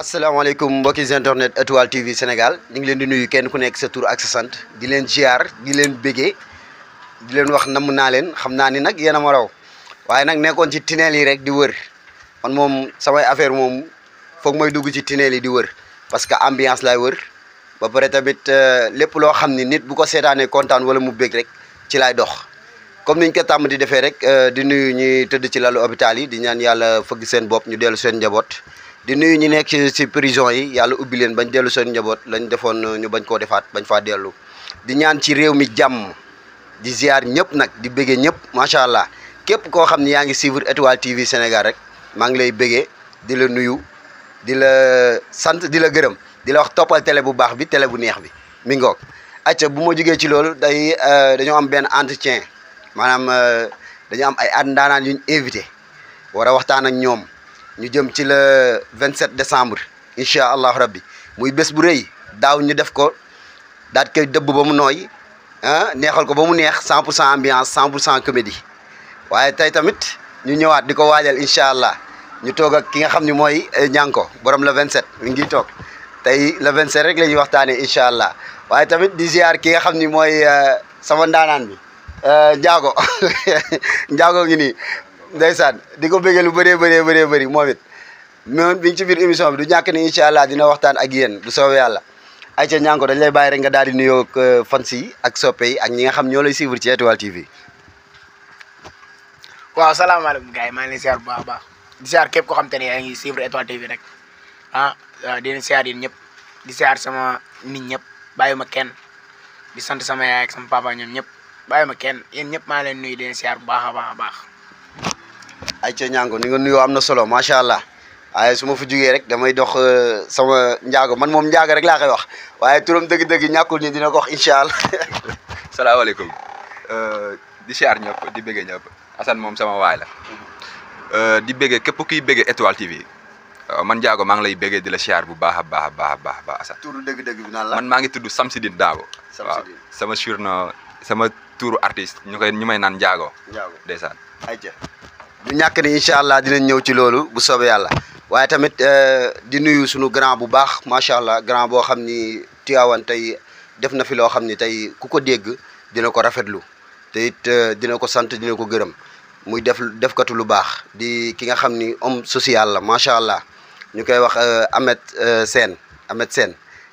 asalaamaaleykum mbokki internet Étoile TV Sénégal ñu ngi leen di nuyu kenn ku nekk sa tur ak sa sant di leen ziar di leen bégee di leen wax namm naa leen xam naa ni nag yéen a ma raw waaye nag nekkoon ci tunnel yi rek di wër man moom samay affaire moom foog may dugg ci tunnel yi di wër parce que ambiance laay wër ba pare tamit lépp loo xam ni nit bu ko seetaanee kontaan wala mu bég rek ci laay dox comme niñ ko tàmm di defee rek di nuyu ñi tëdd ci lalu hôpital yi di ñaan yàlla fëgg seen bopp ñu dellu seen njaboot. di nuyu ñi nekk ci prison yi yàlla ubbi leen bañ dellu seen njaboot lañ defoon ñu bañ koo defaat bañ faa dellu di ñaan ci réew mi jàmm di ziar ñëpp nag di béggee ñëpp macha allah képp koo xam ne yaa ngi suivre Étoile TV Sénégal rek maa ngi lay béggee di la nuyu di la sant di la gërëm di la wax toppal télé bu baax bi télé bu neex bi mi ngoog acca bu ma jógee ci loolu dañoo am benn entretien maanaam dañu am ay ndaanaan yuñ invité war a waxtaan ak ñoom ñu jëm ci le 27 décembre incha allah rabbi muy bés bu rëy daaw ñu def ko daat koy dëbb ba mu nooy neexal ko ba mu neex 100% ambiance 100% comédie waaye tey tamit ñu ñëwaat di ko waajal incha allah ñu toog ak ki nga xam ne mooy ñànko borom le 27 mi ngi toog tey le 27 rek la ñuy waxtaanee incha allah waaye tamit di ziar ki nga xam ni mooy sama ndaanaan bi Ndiago Ndiago ngi nii. ndeysaan di ko bëggee lu bëri moom it moom bi ci biir émission bi du ñàkk ni incha allah dina waxtaan ak yéen du soobee yàlla ayca ñaanko dañ lay bàyyi rek nga daal di nuyoo ak fans yi ak soppe yi ak ñi nga xam ñoo lay suivre ci Étoile TV. waaw salaamaaleykum gars yi maa ngi leen siyaar bu baax a baax di siyaar képp koo xam te ne yaa ngi suivre Étoile TV rek di leen siyaar yéen ñëpp di siyaar sama nit ñëpp bàyyuma kenn di sant sama yaay ak sama papa ñoom ñëpp bàyyuma kenn yéen ñëpp maa leen nuyu di leen siyaar bu baax a baax a baax. ayca ñaango ni nga nuyoo am na solo macha allah waaye su ma fa jugee rek damay dox sama njaago man moom njaago rek laa koy wax waaye turam dëgg-dëgg ñàkkul ni dina ko wax incha allah. salaamaaleykum di siyaar ñëpp di bëggee ñëpp Assane moom sama waay la di bëggee képp kuy bëggee Étoile TV man njaago maa ngi lay bëggee di la siyaar bu baax a baax Assane. turu dëgg-dëgg bi naan la man maa ngi tudd Samsidine Dabo. waaw sama surnom sama turu artiste ñu may naan njaago. njaago ndeysaan. ayca du ñàkk ni incha allah dinañ ñëw ci loolu bu soobee yàlla waaye tamit di nuyu sunu grand bu baax macha allah grand boo xam ni Tivaouane tey def na fi loo xam ni tey ku ko dégg dina ko rafetlu te it dina ko sant dina ko gërëm muy defkatu lu baax di ki nga xam ni homme social la macha allah ñu koy wax Ahmed Sène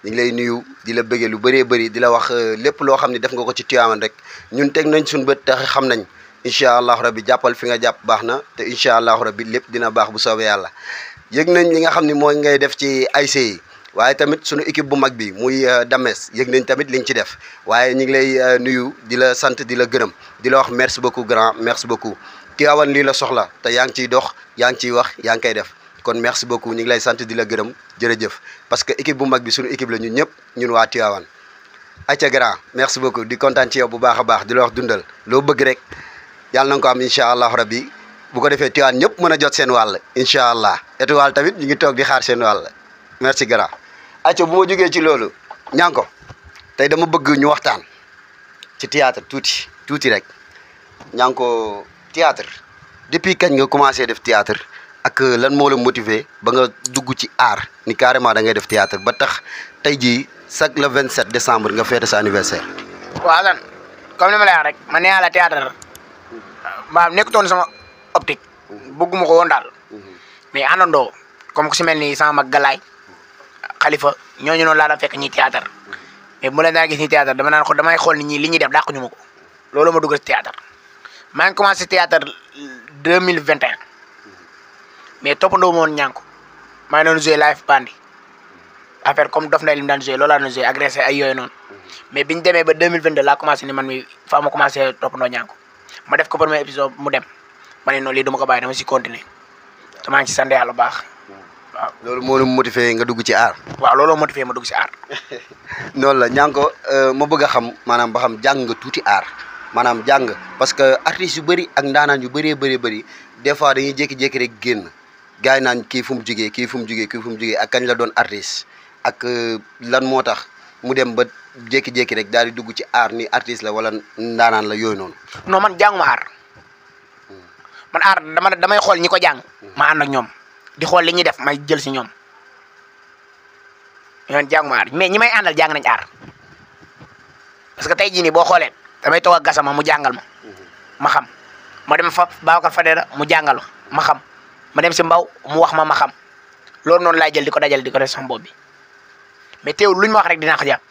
ñu ngi lay nuyu di la bëggee lu bëree bëri di la wax lépp loo xam ni def nga ko ci Tivaouane rek ñun teg nañ suñu bët tax xam nañ. incha allahu rabbi jàppal fi nga jàpp baax na te incha allahu rabbi lépp dina baax bu soobee yàlla yëg nañ li nga xam ne mooy ngay def ci ASC yi waaye tamit sunu équipe bu mag bi muy Dames yëg nañ tamit li nga ci def waaye ñu ngi lay nuyu di la sant di la gërëm di la wax merci beaucoup grand merci beaucoup Tivaouane lii la soxla te yaa ngi ciy dox yaa ngi ciy wax yaa ngi koy def kon merci beaucoup ñu ngi lay sant di la gërëm jërëjëf parce que équipe bu mag bi sunu équipe la ñun ñëpp ñun waa Tivaouane acca grand merci beaucoup di kontaan ci yow bu baax a baax di la wax dundal loo bëgg rek yàlla na nga ko am incha allah rabbi bu ko defee Tivaouane ñëpp mën a jot seen wàll incha allah Étoile tamit ñu ngi toog di xaar seen wàll merci grand. acca bu ma jógee ci loolu ñànko tey dama bëgg ñu waxtaan ci théâtre tuuti rek ñànko théâtre depuis kañ nga commencé def théâtre ak lan moo la motiver ba nga dugg ci art ni carrément da ngay def théâtre ba tax tey jii chaque le 27 décembre nga fête sa anniversaire. waaw Assane comme ni ma lay wax rek man nee naa la théâtre maanaam nekkutoon sama optique bëgguma ko woon daal mais àndandoo comme ku si mel ni sama mag Galaay Khalifa ñooñu noonu laa la fekk ñuy théâtre mais bu la daa gis ñuy théâtre damay xool ni ñi li ñuy def dàquñu ma ko loolu ma dugg si théâtre maa ngi commencé théâtre 2021 mais toppandoo ma woon ñànko maa ngi doon joué live bandi affaire comme dof na li mu daan joué loolu laa doon joué agressé ay yooyu noonu mais biñu demee ba 2022 laa commencé ni man mi fa ma commencé toppandoo ñànko ma def ko premier épisode mu dem ma ne noonu lii dama ko bàyyi dama si continuer te maa ngi ci sant yàlla bu baax waaw. loolu moo la motivé nga dugg ci art. waaw looloo motivé ma dugg si art. noonu la ñànko ma bëgg a xam maanaam ba xam jàng nga tuuti art maanaam jàng parce que artistes yu bëri ak ndaanaan yu bëree bëri des fois dañuy jékki-jékki rek génn gars yi naan kii fu mu jugee kii fu mu jugee ak kañ la doon artiste ak lan moo tax mu dem ba jékki-jékki rek daal di dugg ci aar ni artiste la wala ndaanaan la yooyu noonu. non man jànguma aar man aar damay xool ñi ko jàng ma ànd ak ñoom di xool li ñuy def may jël si ñoom yoon jànguma aar mais ñi may àndal jàng nañ aar parce que tey jii nii boo xoolee damay toog ak Gassama mu jàngal ma xam ma dem fa Babacar Fadera mu jàngal ma xam ma dem si Mbaw mu wax ma xam loolu noonu laay jël di ko dajal di ko def sama bopp bi mais teewul luñ ma wax rek dinaa ko jàpp.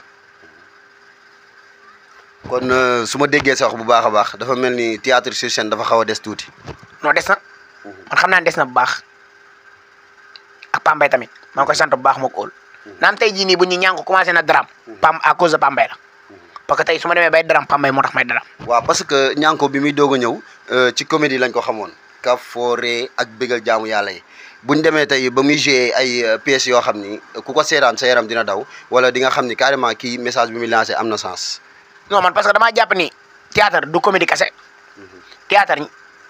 kon su ma déggee sa wax bu baax a baax dafa mel ni théâtre sur scène dafa xaw a des tuuti. non des na man xam naa ne des na bu baax ak Pambay tamit maa ngi koy sant bu baax moo ko óol naam tey jii nii bu ñu ñàng ko commencé na drame Pam à cause de Pambay la parce que tey su ma demee bay drame Pambay moo tax may drame. waaw parce que ñànko bi muy doog a ñëw ci comédie lañ ko xamoon ka foore ak bégal jaamu yàlla yi buñ demee tey ba muy joué ay pièces yoo xam ni ku ko seetaan sa yaram dina daw wala di nga xam ni carrément kii message bi muy lancé am na sens. non man parce que damaa jàpp ni théâtre du comédie kese théâtre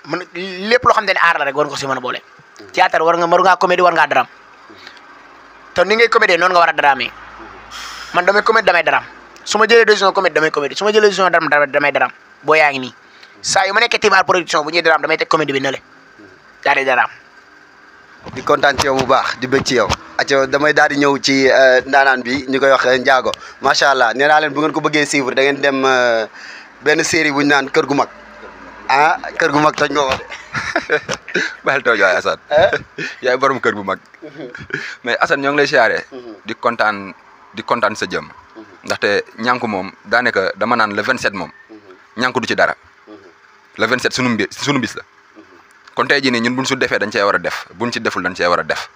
man lépp loo xam ne aar la rek war nga ko si mën a boole. théâtre war ngaa comédie war ngaa drame te ni ngay comédie noonu nga war a drame man damay comédie damay drame su ma jëlee décision comédie damay comédie su ma jëlee décision drame damay drame boo yaa ngi nii saa yu ma nekkee Tivaouane production bu ñuy drame damay teg comédie bi ne le daal di drame. di kontaan ci yow bu baax di bëgg ci yow. acca damay daal di ñëw ci ndaanaan bi ñu koy wax Ndiago macha allah nee naa leen bu ngeen ko bëggee suivre da ngeen dem benn série bu ñu naan Kër gu mag ah Kër gu mag toj nga wax de. bàyyil tooj waay Assane yaay borom kër bu mag mais Assane ñoo ngi lay siyaare di kontaan sa jëm ndaxte ñànku moom daanaka dama naan le 27 moom ñànku du ci dara le 27 sunu bis la kon tey jii nii ñun buñ su defee dañ cee war a def buñ ci deful dañ cee war a def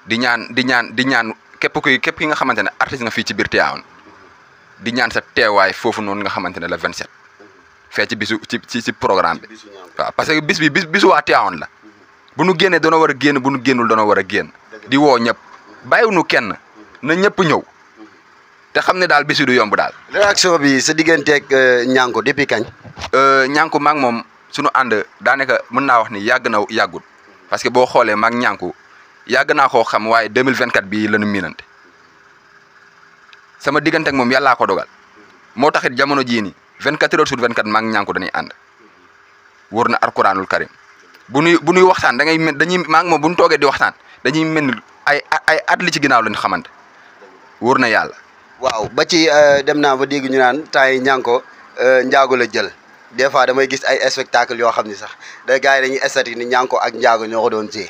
di ñaan képp ki nga xamante ne artiste nga fii ci biir Tivaouane di ñaan sa teewaay foofu noonu nga xamante ne le 27 fee ci bisu ci programme bi waaw parce que bisu waa Tivaouane la bu nu génnee doona war a génn bu nu génnul doona war a génn di woo ñëpp bàyyiwuñu kenn na ñëpp ñëw te xam ne daal bisu du yomb daal. réaction bi sa digganteeg ñànko depuis kañ. ñànku maag moom suñu ànd daanaka mën naa wax ni yàgg na yàggut parce que boo xoolee maag ñànku yàgg naa koo xam waaye 2024 bii la ñu miinante sama diggante ak moom yàllaa ko dogal moo taxit jamono jii nii 24 heures sur 24 maag ñànku dañuy ànd wóor na alquranul karim bu nuy waxtaan dañuy maag moom bu ñu toogee di waxtaan dañuy mel ni ay at li ci ginnaaw lañu xamante wóor na yàlla. waaw ba ci dem naa ba dégg ñu naan temps yi ñànko Ndiago la jël des fois damay gis ay spectacle yoo xam ni sax da gars yi dañuy estati ni ñànko ak Ndiago ñoo ko doon jee.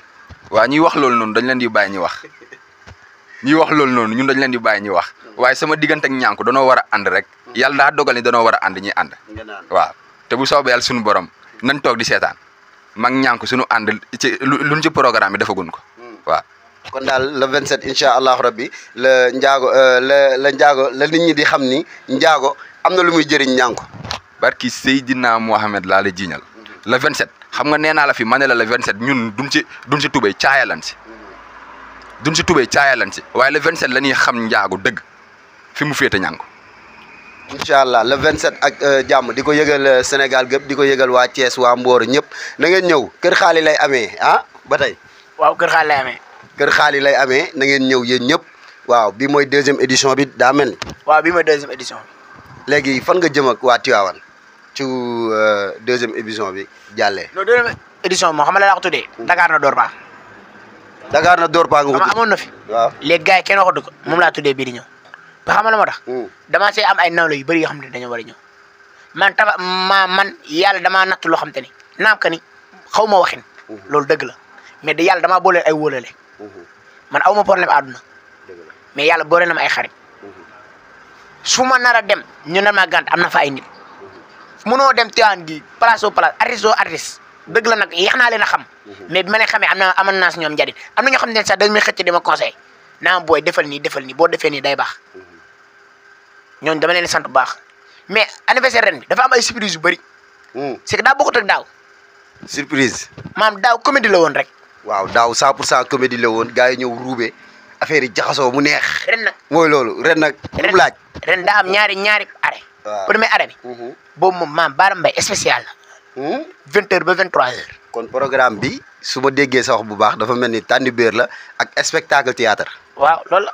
waaw ñuy wax loolu noonu dañ leen di bàyyi ñuy wax ñun dañ leen di bàyyi ñuy wax waaye sama diggante ak ñànku danoo war a ànd rek yàlla daa dogal ni danoo war a ànd ñuy ànd waaw te bu soobee yàlla suñu borom nañ toog di seetaan mag ñànku suñu ànd ci luñ ci programme bi defagun ko waaw. kon daal le 27 incha allahu rabbi la Ndiago la nit ñi di xam ni Ndiago am na lu muy jëriñ ñànko. barki Seydina Mohamed laa la jiiñal le 27 xam nga nee naa la fi ma ne la le 27 ñun duñ ci tubéy caaya lan si waaye le 27 la ñuy xam Ndiago dëgg fi mu féete ñànko. incha allah le 27 ak jàmm di ko yëgal Sénégal gépp di ko yëgal waa Thiès waa Mboro ñëpp na ngeen ñëw kër xaali lay amee ba tey. waaw kër xaali lay amee. kër xaali lay amee na ngeen ñëw yéen ñëpp waaw bi mooy 2e édition bi daa mel ni. waaw bi mooy 2e édition bi. léegi fan nga jëm ak waa Tivaouane ci 2e édition bi jàllee. non 2e édition bi moo xam ne laa ko tuddee. Dakar na door paa. Dakar na door paa nga ko tuddee amoon na fi. waaw léegi gars yi kenn waxatu ko moom laa tuddee bii di ñëw. ba xam la moo tax. damaa see am ay nawle yu bëri yoo xam ne dañoo war a ñëw man yàlla damaa natt loo xam te ni naam ka ni xaw ma waxin. loolu dëgg la mais de yàlla damaa boole ay wóolale. man aw ma problème àdduna mais yàlla boole na ma ay xarit su ma nar a dem ñu ne ma gànt am na fa ay nit mënoo dem Tivaouane gi place au place artiste dëgg la nag yéex naa leen a xam mais bi ma leen xamee amoon naa si ñoom njariñ am na ñoo xam ne sax dañ may xëcc di ma conseil naa booy defal nii boo defee nii day baax ñooñu dama leen sant bu baax mais anniversaire ren bi dafa am ay surprise yu bëri. c'est que daa bokkut ak daaw. surprise. maam daaw comédie la woon rek. waaw daaw 100% comédie la woon gars yi ñëw ruube affaire yi jaxasoo mu neex. ren nag mooy loolu ren nag. lu mu laaj ren daa am ñaari arrêt waaw premier arrêt bi. boobu moom maam Baara Mbaye spécial la. 20h ba 23h. kon programme bi su ma déggee sa wax bu baax dafa mel ni tànn béer la ak spectacle théâtre. waaw loolu la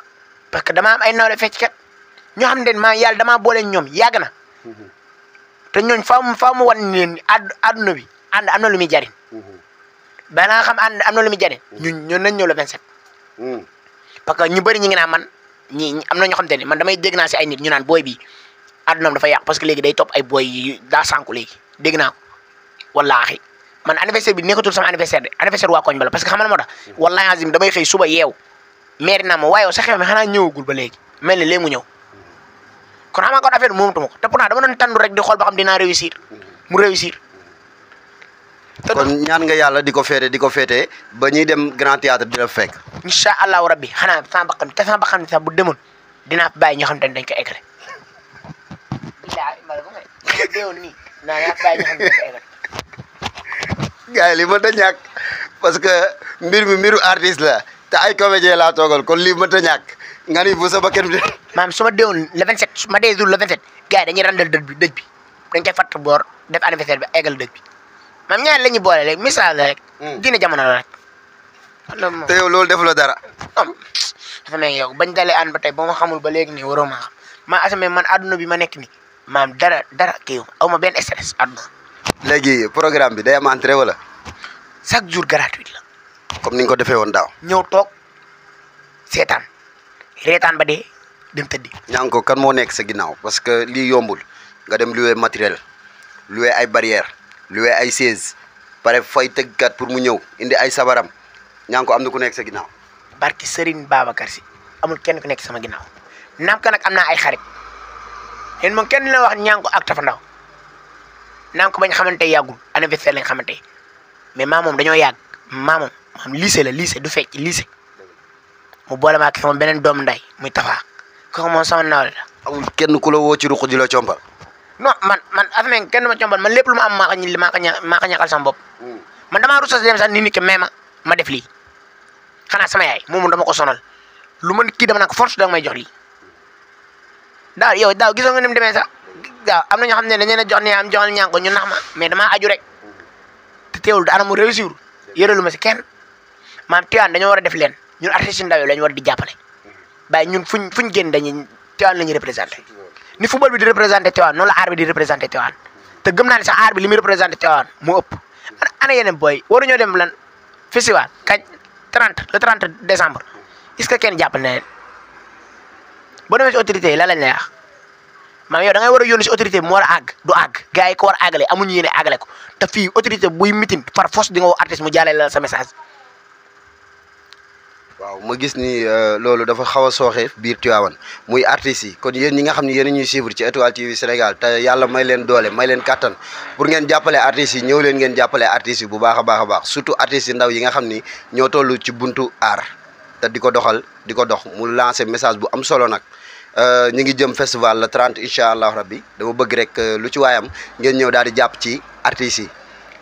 parce que dama am ay nawle fecckat ñoo xam ne maa yàlla damaa boole ñoom yàgg na te ñooñ faaw mu wan leen àdduna bi ànd am na lu muy jariñ ba nga xam ànd am na lu muy jariñ ñun nañ ñëw le 27. parce que ñu bëri ñu ngi naan man ñi am na ñoo xam te ne man damay dégg naa si ay nit ñu naan booy bi àddunaam dafa yàq parce que léegi day topp ay booy yi daa sànku léegi dégg naa ko wallaahi man anniversaire bi nekkatul sama anniversaire de anniversaire waa koñ ba la parce que xam nga moo tax wallaahi azim damay xëy suba yeew maire naa ma waaye sa xew mi xanaa ñëwagul ba léegi mel ni léegi mu ñëw kon xam nga kon affaire bi moomatuma ko te pourtant dama doon tàndu rek di xool ba xam dinaa réussir mu réussir. kon ñaan nga yàlla di ko féete ba ñuy dem grand théâtre di la fekk. incha allahu rabbi xanaa sama bakkan sax bu demoon dinaa bàyyi ñoo xam te ne dañ ko eggale. gars yi li mën a ñàkk parce que mbir mi mbiru artiste la te ay comédien laa toogal kon lii mën a ñàkk nga ni bu sa bakkan bi. maam su ma deewoon le 27 su ma dee jour le 27 gars yi dañuy randal dëj bi dañ koy fatt boor def anniversaire bi eggal dëj bi maam ñaar la ñuy boole rek message la rek. dina jamono la rek. te yow loolu def la dara. dafa mel yow bañ dalee ànd ba tey ba ma xamul ba léegi nii waroo maa xam maa asame man àdduna bi ma nekk nii maam dara kii aw ma benn stress àdduna. léegi programme bi day am entrée wala. chaque jour gratuit la. comme ni nga ko defee woon daaw. ñëw toog seetaan reetaan ba dee dem tëddi. ñaa ngi ko kan moo nekk sa ginnaaw parce que lii yombul nga dem louer matériel louer ay barrière louer ay chaise pare fay tëggkat pour mu ñëw indi ay sabaram ñaa ngi ko am na ku nekk sa ginnaaw. barki Serigne Babacar si amul kenn ku nekk sama ginnaaw naam ka nag am naa ay xarit yéen moom kenn dina wax ñaa ngi ko ak Tafa Ndaw naam ko bañ xamante yàggul anniversaire lañ xamante mais maa moom dañoo yàgg maam lycée la lycée du fecc lycée mu boole ma ak sama beneen doomu nday muy Tafa kooku moom sama nawle la. amul kenn ku la woo ci ruq di la compal. non man affaire kenn ma compal man lépp lu ma am maa ko ñàkkal sama bopp. man damaa rusas dem sax nit ki may ma def lii xanaa sama yaay moom dama ko sonal lu ma kii dama naan ko force danga may jox lii daaw gisoo nga ni mu demee sax daaw am na ñoo xam ne dañu leen a jox ne am joxal ñaan ko ñu nax ma mais damaa aju rek te teewul daanaka mu réussir yërelu ma si kenn maam Tivaouane dañoo war a def leen ñun artistes yu ndaw yi la ñu war di jàppale bàyyi ñun fuñ génn dañuy Tivaouane la ñuy représenté ni football bi di représenté Tivaouane noonu la aar bi di représenté Tivaouane te gëm naa ne sax aar bi li muy représenté Tivaouane moo ëpp ana yeneen booy waruñoo dem lan festival kañ le 30 décembre est-ce que kenn jàppale na leen boo demee si autorité yi la lañ lay wax maam yow da ngay war a yónni si autorité bi mu war a àgg du àgg gars yi ko war a àggale amuñu yéene àggale ko te fii autorité buy mitin par force di nga woo artiste mu jàllale la sa message. waaw ma gis ni loolu dafa xaw a sooxe biir Tivaouane muy artistes yi kon yéen ñi nga xam ne yéen a ñuy suivre ci Étoile TV Sénégal te yàlla may leen doole may leen kattan pour ngeen jàppale artistes yi ñëw leen ngeen jàppale artistes yi bu baax a baax surtout artistes yi ndaw yi nga xam ni ñoo toll ci buntu aar te di ko doxal di ko dox mu lancer message bu am solo nag ñu ngi jëm festival le 30 incha allah rabbi dama bëgg rek lu ci waayam ngeen ñëw daal di jàpp ci artistes yi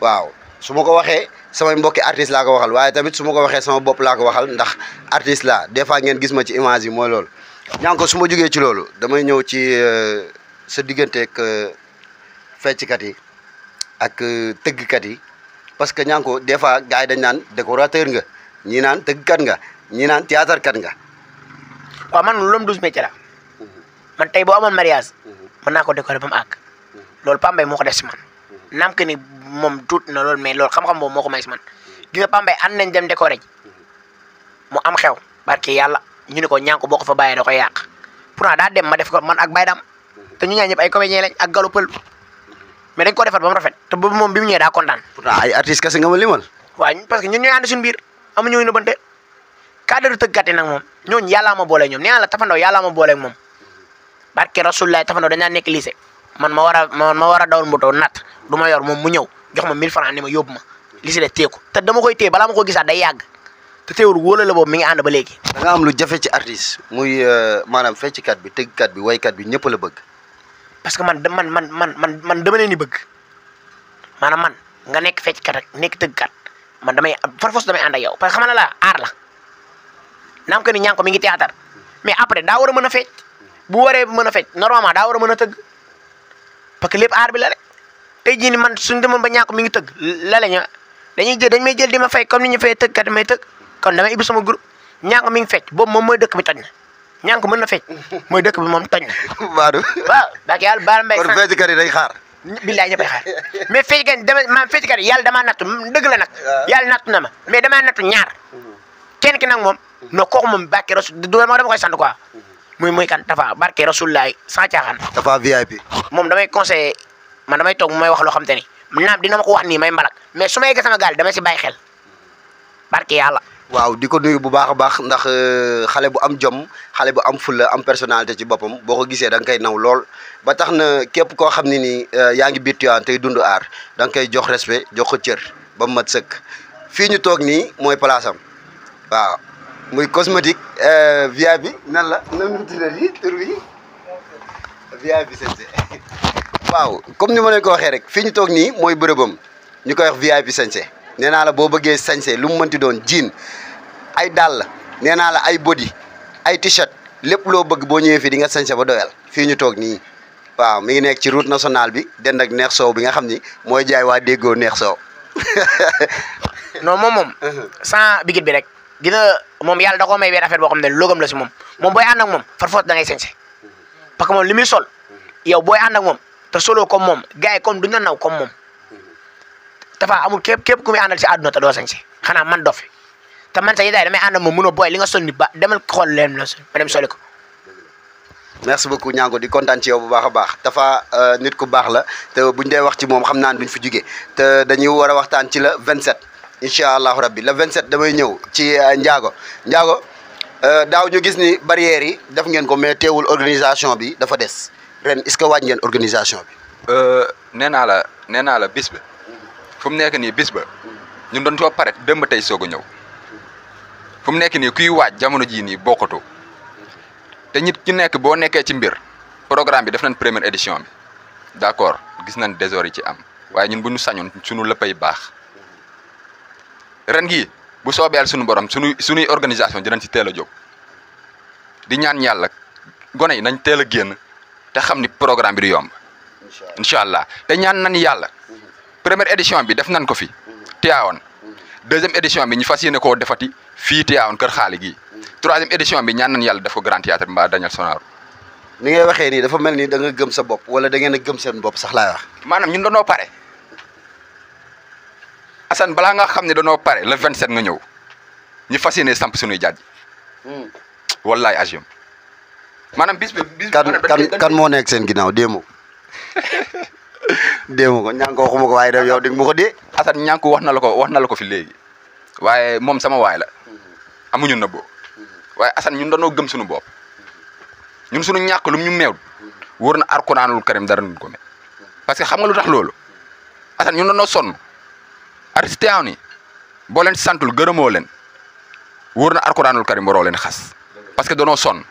waaw su ma ko waxee samay mbokki artiste laa ko waxal waaye tamit su ma ko waxee sama bopp laa ko waxal ndax artiste laa des fois ngeen gis ma ci image yi mooy loolu ñaa ngi ko su ma jógee ci loolu damay ñëw ci sa digganteeg fecckat yi ak tëggkat yi parce que ñaa ngi ko des fois gars yi dañ naan décorateur nga ñii naan tëggkat nga ñii naan théâtre kat nga. waaw man loolu douze métier la man tey boo amoon mariage mën naa ko décorer ba mu àgg loolu Pambay moo ko def si man naam que ni moom tuuti na loolu mais loolu xam-xam boobu moo ko may si man gis nga Pambay ànd nañ dem décorer ji mu am xew barke yàlla ñu ne ko ñaan ko boo ko fa bàyyee da koy yàq pourtant daa dem ma def ko man ak Baydam te ñu ñaan ñëpp ay comédien lañ ak Gallo Pël mais dañ ko defar ba mu rafet te boobu moom bi mu ñëwee daa kontaan. pourtant ay artistes kese nga ma limal. waaw parce que ñun ñooy ànd suñu biir amuñu ñu nëbbante cadre tëggkat yi nag moom ñooñu yàllaa ma boole ñoom nee naa la Tafa Ndaw yàllaa ma boole ak moom barke Rasulullah Tafa Ndaw dañ daan nekk lycée man ma war a dawal moto nat du ma yor moom mu ñëw jox ma 1000 francs ni ma yóbbu ma lycée de téye ko te dama koy téye balaa ma ko gisaat day yàgg te teewul wóola la boobu mi ngi ànd ba léegi. da nga am lu jafe ci artiste muy maanaam fecckat bi tëggkat bi waykat bi ñëpp la bëgg. parce que man dama leen di bëgg maanaam man nga nekk fecckat rek nekk tëggkat man damay par force damay ànd ak yow parce que xam nga la aar la naam que ni ñaan ko mi ngi théâtre mais après daa war a mën a fecc bu waree mën a fecc normalement daa war a mën a tëgg parce que lépp aar bi la rek tey jii ni man suñu demoon ba ñàkk mi ngi tëgg la lañu dañ may jël di ma fay comme ni ñu fay tëgg kat may tëgg kon damay ibbi sama groupe ñàkk mi ngi fecc boobu moom mooy dëkk bi toj na ñàkk mën na fecc mooy dëkk bi moom toj na. Badou. waaw dak yàlla baal mbay. kon fecckat yi day xaar. billaay ñëppay xaar mais fecckat yi fecckat yi yàlla damaa nattu dëgg la nag. yàlla nattu na ma mais damaa nattu ñaar. kenn ki nag moom non kooku moom barke rasul dama koy sant quoi muy kan Tafa barke rasulaay sans caaxaan. Tafa VIP. moom damay conseillé man damay toog may wax loo xam te ni naam dina ma ko wax nii may mbalak mais su ma yeggee sama gaal damay si bàyyi xel barke yàlla. waaw di ko nuyu bu baax a baax ndax xale bu am jom xale bu am fulla am personnalité ci boppam boo ko gisee da nga koy naw lool ba tax na képp koo xam ne ni yaa ngi biir Tivaouane tey dund aar da nga koy jox respect jox ko cër ba mu mat sëkk fii ñu toog nii mooy place am waaw muy cosmétique VIP nan la nan la tuddati tur bi VIP Sensé waaw comme ni ma leen ko waxee rek fii ñu toog nii mooy bërëbam ñu koy wax VIP Sensé nee naa la boo bëggee sañse lu mu mënti doon jean ay dàll nee naa la ay body ay t-shirt lépp loo bëgg boo ñëwee fii di nga sañse ba doyal fii ñu toog nii waaw mi ngi nekk ci route nationale bi dend ak neex soow bi nga xam ni mooy jaay waa déggoo neex soow. non moom sans bigit bi rek dina moom yàlla da koo may benn affaire boo xam ne logam la si moom booy ànd ak moom far foot da ngay sañse parce que moom li muy sol yow booy ànd ak moom te solo comme moom gars yi comme duñ la naw comme moom. Tafa amul képp ku muy àndal si àdduna te doo sañse xanaa man dof te man sax yi daay damay ànd moom mënoo booy li nga sol ni ba demal xool leen la sol ma dem soli ko. merci beaucoup Niango di kontaan ci yow bu baax a baax Tafa nit ku baax la te buñ dee wax ci moom xam naa ne duñ fi jugee te dañuy war a waxtaan ci la 27 incha allahu rabbi le 27 damay ñëw ci Ndiago daaw ñu gis ni barrières yi def ngeen ko mais teewul organisation bi dafa des ren est-ce que waaj ngeen organisation bi. nee naa la bis ba. fu mu nekk nii bis ba ñun doon too pare démb tey soog a ñëw fu mu nekk nii kuy waaj jamono jii nii bokkatoo te nit ki nekk boo nekkee ci mbir programme bi def nañ première édition bi d'accord gis nañ désordre yi ci am waaye ñun bu ñu sañoon suñu léppay baax ren gii bu soobeel suñu borom suñuy organisation dinañ ci teel a jóg di ñaan yàlla gone yi nañ teel a génn te xam ni programme bi du yomb incha allah te ñaan nañ yàlla. première édition bi def nañ ko fi Tivaouane deuxième édition bi ñu fas yéene koo defati fii Tivaouane kër xaali gii troisième édition bi ñaan nañ yàlla def ko Grand Théâtre mbaa Daniel Sorano. ni ngay waxee nii dafa mel ni da nga gëm sa bopp wala da ngeen a gëm seen bopp sax laay wax. maanaam ñun danoo pare Assane balaa nga xam ne danoo pare le 27 nga ñëw ñu fas yéene samp suñuy jaaj. wallaay ajiam maanaam bis bi. kan moo nekk seen ginnaaw déemo. déemu ko Niango waxuma ko waaye yow di nga ma ko dee. Assane Niango wax na la ko fi léegi waaye moom sama waay la amuñu nëbboo waaye Assane ñun dañoo gëm suñu bopp ñun suñu ñàkk lu ñu meew wóor na Alxuraanul Karim dara duñ ko me parce que xam nga lu tax loolu Assane ñun dañoo sonn artiste Tivaouane yi boo leen santul gërëmoo leen wóor na Alxuraanul Karim waroo leen xas parce que dañoo sonn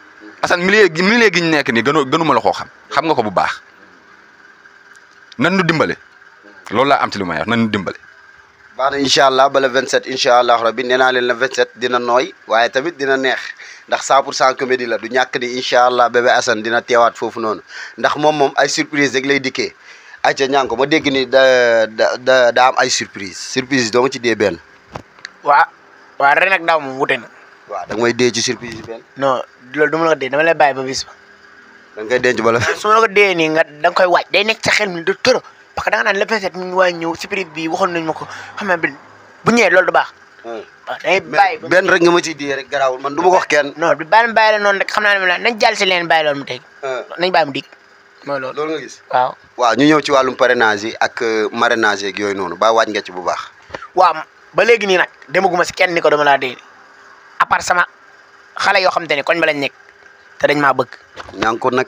Assane milieu gi ñu nekk nii gënuma la koo xam nga ko bu baax. nan nu dimbale loolu laa am ci li may wax nan nu dimbale. baax na incha allah ba le 27 incha allah rabbi nee naa leen le 27 dina nooy waaye tamit dina neex ndax 100% comédie la du ñàkk ni incha allah bébé Assane dina teewaat foofu noonu ndax moom ay surprise rek lay dikkee. ayca Niango ma dégg ni daa am ay surprise doo ma ci dee benn. waaw ren ak daaw moom wute na. waaw da nga may dee ci surprise yi benn. non loolu du ma la ko dee dama lay bàyyi ba bis ba. da nga koy denc ba la. su ma la ko dee nii da nga koy waaj day nekk sa xel mi de tërë parce que da nga naan le 27 mi ngi waay ñëw surprise bi waxoon nañ ma ko xam nga bu ñëwee loolu du baax. waaw dañuy bàyyi benn rek nga ma ciy dee rek garaawul man du ma ko wax kenn. non bàyyi la noonu rek xam naa ne nañ jàll si leen bàyyi loolu mu teg. nañ bàyyi mu dig mooy loolu. loolu nga gis. waaw ñu ñëw ci wàllum parrainage yi ak marrainage yeeg yooyu noonu ba waaj nga ci bu baax. waaw ba léegi nii nag demaguma si kenn ni ko dama laa dee à part sama xale yoo xam te ne koñ ba lañ nekk te dañ maa bëgg. Niango nag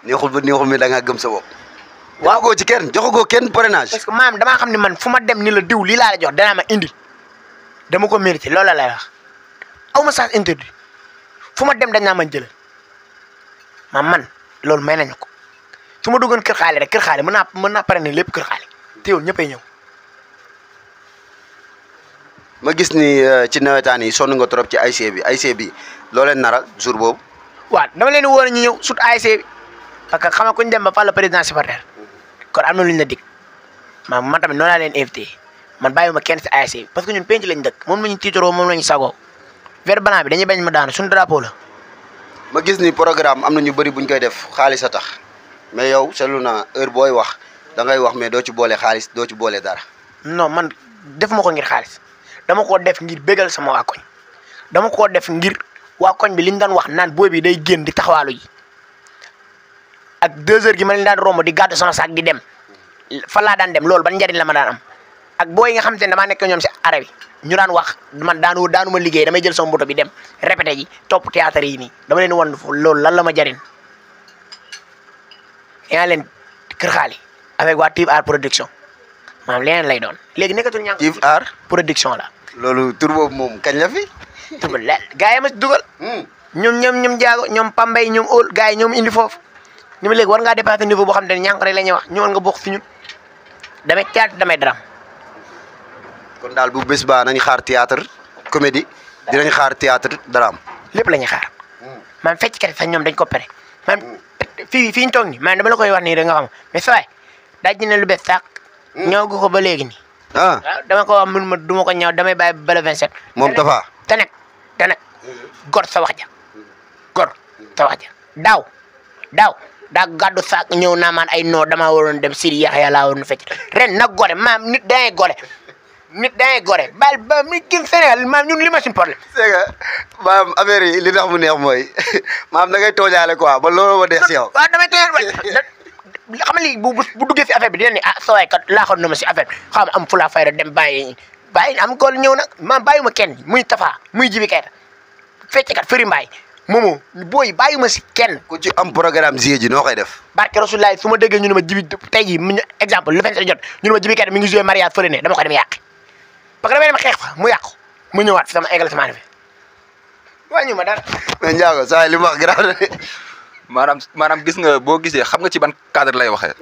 neexul ba neexul mi da ngaa gëm sa bopp. waaw joxagoo ci kenn joxagoo kenn parrainage. parce que maam damaa xam ne man fu ma dem ni la diw lii laa la jox danaa ma indi dama ko mérité loolu la lay wax aw ma sens interdit fu ma dem dañ naa ma jëlal man loolu may nañu ko su ma duggoon kër xaale rek kër xaale mën naa parrainer lépp kër xaale te yow ñëppay ñëw. ma gis ni ci nawetaan yi sonn nga trop ci ASC bi loo leen naral jour boobu. waaw dama leen di wóor ñu ñëw sut ASC bi parce que xam nga ku ñu dem ba fal la président supporter kon am na lu ñu la dig man tamit noonu laa leen invité man bàyyiwuma kenn si ASC parce que ñun penc lañ dëkk moom la ñu tiitaroo moom la ñu sagoo vert blanc bi dañuy bañ ma daanu suñu drapeau la. ma gis ni programme am na ñu bëri buñ koy def xaalis a tax mais yow seetlu naa heure booy wax da ngay wax mais doo ci boole xaalis doo ci boole dara. non man def ma ko ngir xaalis dama koo def ngir bégal sama waa koñ dama koo def ngir waa koñ bi li ñu daan wax naan booy bi day génn di taxawaalu ji ak 2 heures gi ma leen daan romb di gàddu sama saak di dem fa laa daan dem loolu ban njariñ la ma daan am ak booy yi nga xamante ne damaa nekk ñoom si arrêt bi ñu daan wax man daanu ma liggéey damay jël sama moto bi dem répété ji topp théâtre yi nii dama leen wan loolu lan la ma jariñ yaa leen Kër Xaali avec waa Type Art production maanaam leneen lay doon léegi nekkatul ñàkk Type Art production la. loolu tur boobu moom kañ la fi. tur ba leer gars yi ma si dugal. ñoom jaago ñoom Pambay ñoom Ol gars yi ñoom indi foofu ni ma léegi war ngaa dépassé niveau boo xam ne ñànk rek la ñuy wax ñëwal nga bokk fi ñun damay théâtre damay drame. kon daal bu bés baa nañ xaar théâtre comédie dinañ xaar théâtre drame. lépp la ñuy xaar. maam fecckat sax ñoom dañ ko pare maam fii ñu toog nii maam dama la koy wax nii rek nga xam mais saa waay daaj ne lu bees sax. ñëw gu ko ba léegi nii. ah waaw dama ko wax mun ma du ma ko ñëw damay bàyyi ba le 27. moom Tafa. te nag gor sa wax ja gor sa wax ja daaw daa gàddu saak ñëw naa maan ay noo damaa waroon dem Sidi Yaxya laa waroon fecc ren nag gore maam nit dangay gore baal ba mi gën Sénégal maam ñun li ma suñu problème. c'est que maam affaire yi li tax mu neex mooy maam da ngay tooñaale quoi ba loolu ma neex si yow. waaw damay tooñaale xam nga lii bu duggee si affaire bi dinañ ne ah sa waay kat laaxoon na ma si affaire bi xam nga am fulaa fayda dem bàyyi am góor ñëw nag maam bàyyiwuma kenn muy Tafa muy Jibi Kayta fecckat Fëri Mbaay moomu booy bàyyiwuma si kenn. ku ci am programme zie ji noo koy def. barke Rasulaay su ma déggee ñu ne ma Jibi tey jii exemple le 27 jot ñu ne ma Jibi Kayta mi ngi joué mariage fële ne dama ko dem yàq parce que damay dem xeex fa mu yàqu mu ñëwaat fi sama égal sama fi wàññi ma dara. mais Ndiago saa li mu wax grave na maanaam gis nga boo gisee xam nga ci ban cadre lay waxee.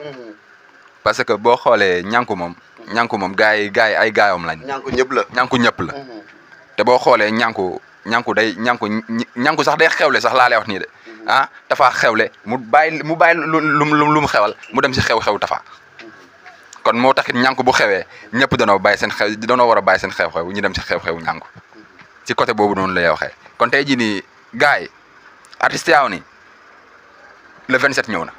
parce que boo xoolee ñànku moom gars yi ay gaayam lañ. ñànku ñëpp la. te boo xoolee ñànku sax day xewle sax laa lay wax nii de ah Tafa xewle mu bàyyi lu mu xewal mu dem si xew-xew Tafa. kon moo taxit ñànku bu xewee ñëpp danoo war a bàyyi seen xew-xew ñu dem si xew-xew ñànku ci côté boobu noonu lay waxee kon tey jii nii gars yi artistes yaaw ni le 27 ñëw na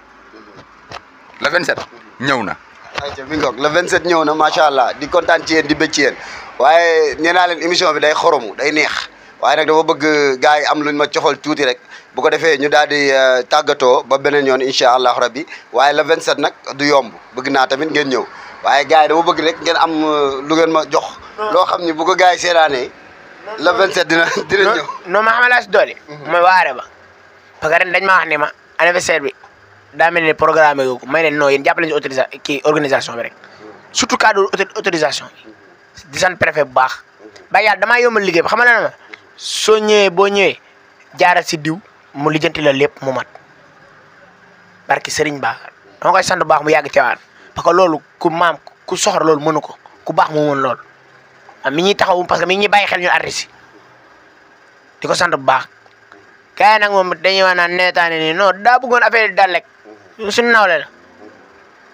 le 27 ñëw na. ayca mi ngoog le 27 ñëw na macha allah di kontaan ci yéen di bëgg ci yéen waaye nee naa leen émission bi day xoromu day neex waaye nag dama bëgg gars yi am luñ ma cofal tuuti rek bu ko defee ñu daal di tàggatoo ba beneen yoon incha allah rabbi waaye le 27 nag du yomb bëgg naa tamit ngeen ñëw waaye gars yi dama bëgg rek ngeen am lu ngeen ma jox. loo xam ni bu ko gars yi seetaanee le 27 dina ñëw. non ma xamal laa si doole. mooy waare ba parce que ren dañ ma wax ne ma anniversaire bi. daa mel ni programme yooyu may leen noo yéen jàppale ñu organisation bi rek surtout cadre autorisation bi di sant préfet bu baax ba yàlla damaa yombal liggéey bi xam nga ma soo ñëwee boo ñëwee jaaral si diw mu lijjanti la lépp mu mat barki Serigne Ba dama koy sant bu baax mu yàgg ci waan parce que loolu ku soxor loolu mënu ko ku baax mu mën loolu mi ñuy taxaw parce que mi ngi bàyyi xel ñun artistes yi di ko sant bu baax gars yi nag moom dañuy wax naan neetaane nii non daa bëggoon affaire yi daal rek suñu nawle la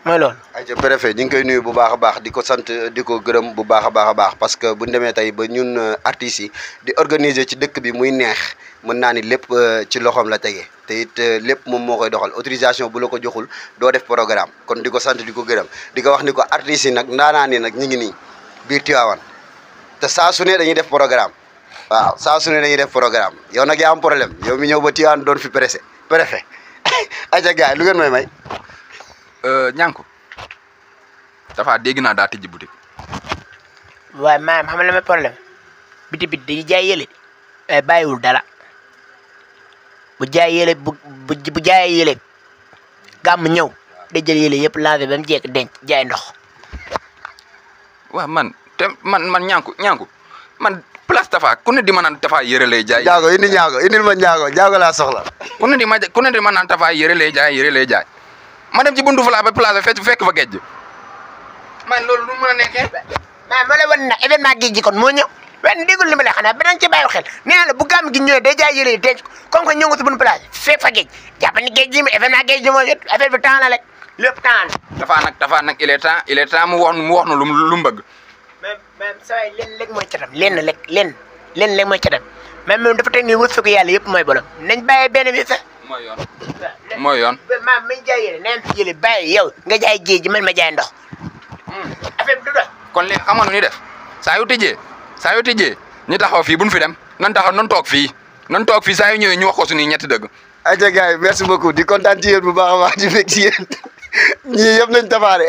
mooy loolu. ayca préfet ñu ngi koy nuyu bu baax a baax di ko sant di ko gërëm bu baax a baax parce que bu ñu demee tey ba ñun artistes yi di organiser ci dëkk bi muy neex mën naa ni lépp ci loxoom la tege te it lépp moom moo koy doxal autorisation bu la ko joxul doo def programme kon di ko sant di ko gërëm di ko wax ni ko artistes yi nag ndaanaa ni nag ñu ngi nii biir Tivaouane te saa su ne dañuy def programme waaw saa su ne dañuy def programme yow nag yaa am problème yow mi ñëw ba Tivaouane doon fi préfet ayca gars yi lu ngeen may. ñànku Tafa dégg naa daa tijji boutique. waaye maanaam xam nga la may problème biti dañuy jaay yële waaye bàyyiwul dara bu jaay yële bu jaayee yële gàmm ñëw day jël yële yëpp lancé ba mu jekk denc jaay ndox. waaw man ñànku man place Tafa ku ne di ma naan Tafa yëre lay jaay. Ndiago indil ma Ndiago laa soxla. ku ne di ma naan Tafa yëre lay jaay ma dem ci buntu Fala ba place fekk fa géej man loolu lu mën a nekkee. maa ma lay wan nag événement géej gi kon moo ñëw wenn déggul li ma lay xanaa ba dañ ci bàyyi xel nee na la bu gàmm gi ñëwee day jaay yëre yi denc comme que ñëw nga si buntu place fekk fa géej jàpp ni géej gi événement géej gi moo jot affaire bi temps la rek lépp temps. Tapha nag il est temps mu wax nu lu mu bëgg. même saa yi lenn lekk mooy catam lenn lekk mooy catam même dafa teg ni wërsëgu yàlla yëpp mooy bolom nañ bàyyi benn bi sax. mooy yoon. maam mi jaay yéene neen fi jëlee bàyyi yow nga jaay géej gi man ma jaay ndox. affaire bi du dox. kon léegi xam nga nu ñuy def saa yu tijjee ñu taxaw fii bu ñu fi dem nan toog fii saa yu ñëwee ñu wax ko suñuy ñetti dëgg. ayca gars yi merci beaucoup di kontaan ci yéen bu baax a baax di fekk ci yéen ñii yëpp nañ tafaare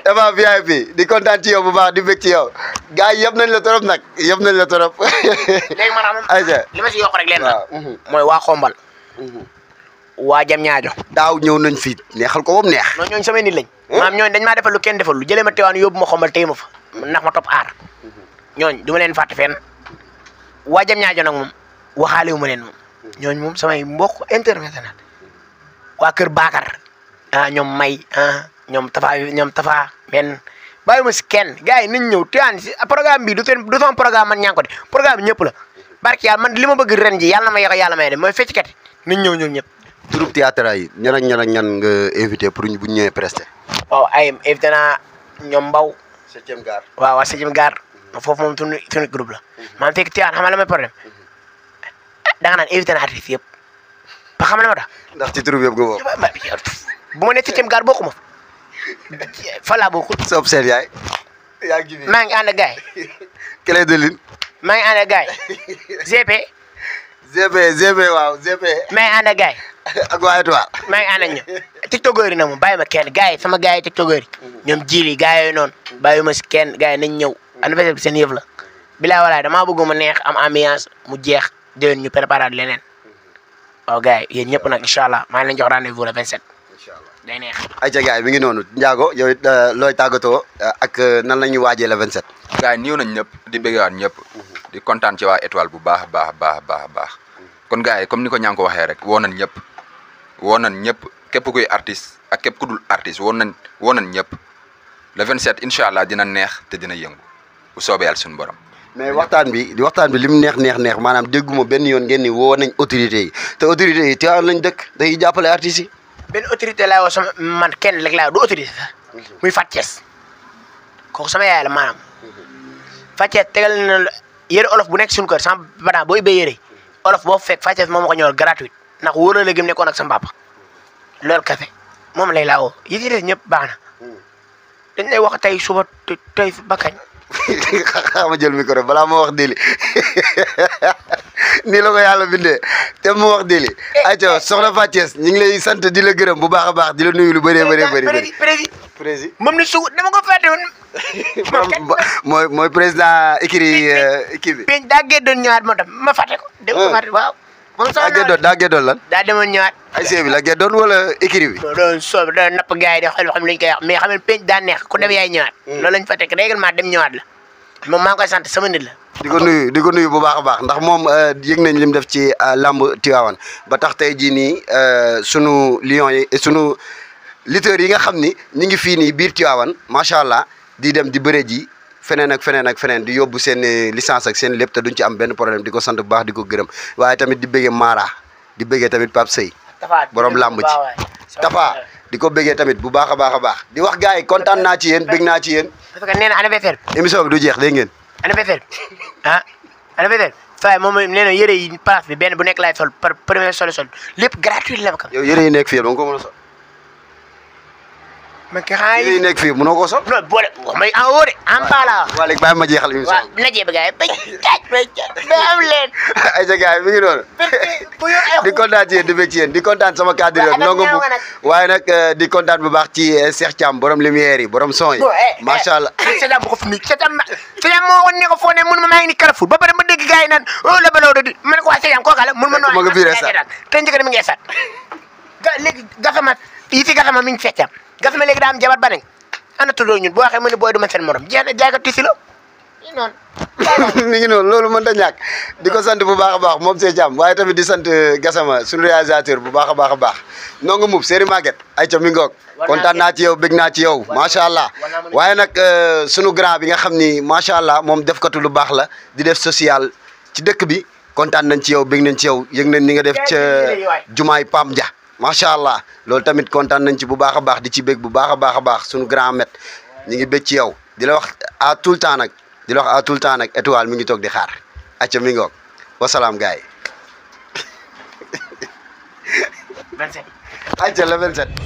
Tapha VIP di kontaan ci yow bu baax di fekk ci yow gars yi yëpp nañ la torop nag yëpp nañ la torop. léegi maanaam ayca li ma si yokk rek leen la mooy waa Xombal waa jam ñaajo daaw ñëw nañ fi neexal ko ba mu neex. non ñooñu samay nit lañ maam ñooñu dañ maa defal lu kenn defal lu jëlee ma teewaan yóbbu ma Xombal téye ma fa ndax ma topp aar ñooñu du ma leen fàtte fenn waa jam ñaajo nag moom waxaale wu ma leen moom ñooñu moom samay mbokk international waa kër Bakar ñoom May ñoom Tafa benn bàyyi ma si kenn gars yi nañ ñëw Tivaouane si programme bi du sama programme man ñaa ko de programme bi ñëpp la barki yàlla man li ma bëgg ren ji yàlla na ma yéex yàlla may de mooy fecckat yi nañ ñëw ñoom ñëpp. troupe théâtre yi ñan nga invité pour bu ñu ñëwee presté. waaw ay invité naa ñoom Mbaw. 7e gare. waaw 7e gare foofu moom suñu groupe la. maa fekk Tivaouane xam nga la may problème danga naan invité naa artiste yëpp ba xam nga ma tax. ndax ci troupe yëpp nga bokk. bu ma nee 7e gare bokkuma fa laa bokkul. Sob seen yaay. yaa ngi ji maa ngi ànd ak gars yi. Clé de Lune. maa ngi ànd ak gars yi. GP waaw GP. maa ngi ànd ak gars yi. ak waa Étoile. maa ngi ànd ak ñoom tiktokeur yi nag moom bàyyi ma kenn gars yi sama gars yi tiktokeur yi ñoom jili gars yooyu noonu bàyyi ma si kenn gars yi nañ ñëw anniversaire bi seen yëf la bilaay walaay damaa bëgg mu neex am ambiance mu jeex déwén ñu préparé leneen waaw gars yi yéen ñëpp nag incha allah maa ngi leen jox rendez-vous le 27 incha allah day neex. ayca gars yi mi ngi noonu Ndiago yow it looy tàggatoo ak nan la ñuy waajee le 27. gars yi ñëw nañ ñëpp di bëggewaat ñëpp di kontaan ci waa Étoile bu baax a baax kon gars yi comme ni ko ñaa ko waxee rek woo nañ ñëpp képp kuy artiste ak képp ku dul artiste woo nañ ñëpp le 27 incha allah dina neex te dina yëngu bu soobee yàlla suñu borom. mais waxtaan bi li mu neex maanaam dégguma benn yoon ngeen ni woo nañ autorités yi te autorités yi Tivaouane lañ dëkk day jàppale artistes yi. benn autorité laa woo sama man kenn rek laa du autorité sax muy Fathiès kooku sama yaay la maanaam Fathiès tegal na yére olof bu nekk suñu kër sama banaa boo ubbee yére olof boo fekk Fathiès moom ma ko ñëwal gratuite ndax wóoroo la gëm nekkoon ak sama papa loolu kese moom lay laa woo yi ci des ñëpp baax na dañ lay wax tey suba tey ba kañ. xama jël micro balaa ma wax deli nii la ko yàlla bindee te ma wax deli ayca soxna Fathiès ñu ngi lay sant di la gërëm bu baax a baax di la nuyu lu bëree président moom ni su dama ko fàtte woon mooy président équipe bi peñ daa géddoon ñëwaat moo tax ma fàtte ko dem ko fàtte waaw daa géddoon lan daa demoon ñëwaat ay bi la géddoon wala équipe bi doon soob da napp gars yi di xool xam lañ koy wax mais xam ne peñ daa neex ku dem yaay ñëwaat loolu lañ fa teg règlement dem ñëwaat la moom maa ngi koy sant sama nit la di ko nuyu bu baax a baax ndax moom yëg nañ lim def ci lamb Tivaouane ba tax tey jii nii sunu lions yi sunu lutteurs yi nga xam ni ñu ngi fii nii biir Tivaouane macha allah di dem di bëre ji feneen ak feneen di yóbbu seen licence ak seen lépp te duñ ci am benn problème di ko sant bu baax di ko gërëm waaye tamit di bëggee Mara di bëggee tamit Pape Seye borom lamb ci Tafa di ko bëggee tamit bu baax a baax di wax gars yi kontaan naa ci yéen bëgg naa ci yéen. parce que nee na anniversaire bi. émission bi du jeex dégg ngeen. anniversaire bi anniversaire Faye moom nee na yëre yi place bi benn bu nekk laay sol par premier sol lépp gratuit la ba. yow yëre yi nekk fii yëpp da nga ko mën a sol. mais ki xanaa yëre yi nekk fii mënoo ko sol. non boole wax may en wóore en bala. waaw léegi bàyyi ma jeexal émission waaw na jéem a gars yi ba am leen. ayca gars yi mi ngi noonu. di kontaan ci yéen di bëgg ci yéen di kontaan sama cadre yi ndongo bu waaye nag di kontaan bu baax ci Cheikh Thiam borom lumière yi borom son yi. macha allah Cheikh bu ko fi nii Cheikh Thiam moo woon ne ko foo ne mun ma maa ngi ni Carrefour ba pare ma dégg gars yi naan oh la baloo de ma ne ko waa Cheikh Thiam kooka la mun ma noo ma nga biir esat te njëkk mi ngi esat léegi Gassama yi fi Gassama mi ngi Cheikh Thiam Gassama léegi daa am jabar ba nañ ana tuddoo ñun boo waxee mu ne booy du ma seen morom jeex na jaay ko tisi la noonu mi ngi noonu loolu mën ta ñàkk di ko sant bu baax a baax moom Cheikh Thiam waaye tamit di sant Gassama suñu réalisateur bu baax a baax nonga mub Séri Maguette ay ca mi ngoog kontaan naa ci yow bég naa ci yow macha allah waaye nag sunu grand bi nga xam ni macha allah moom defkatu lu baax la di def social ci dëkk bi kontaan nañ ci yow bég nañ ci yow yëg nañ ni nga def ca jumaay Pam Dia macha allah loolu tamit kontaan nañ ci bu baax a baax di ci bég bu baax a baax suñu grand maître ñu ngi bég ci yow di la wax à tout le temps nag di la wax à tout le temps nag étoile mi ngi toog di xaar acca mi ngoog wasalaam gars yi 27. acca le 27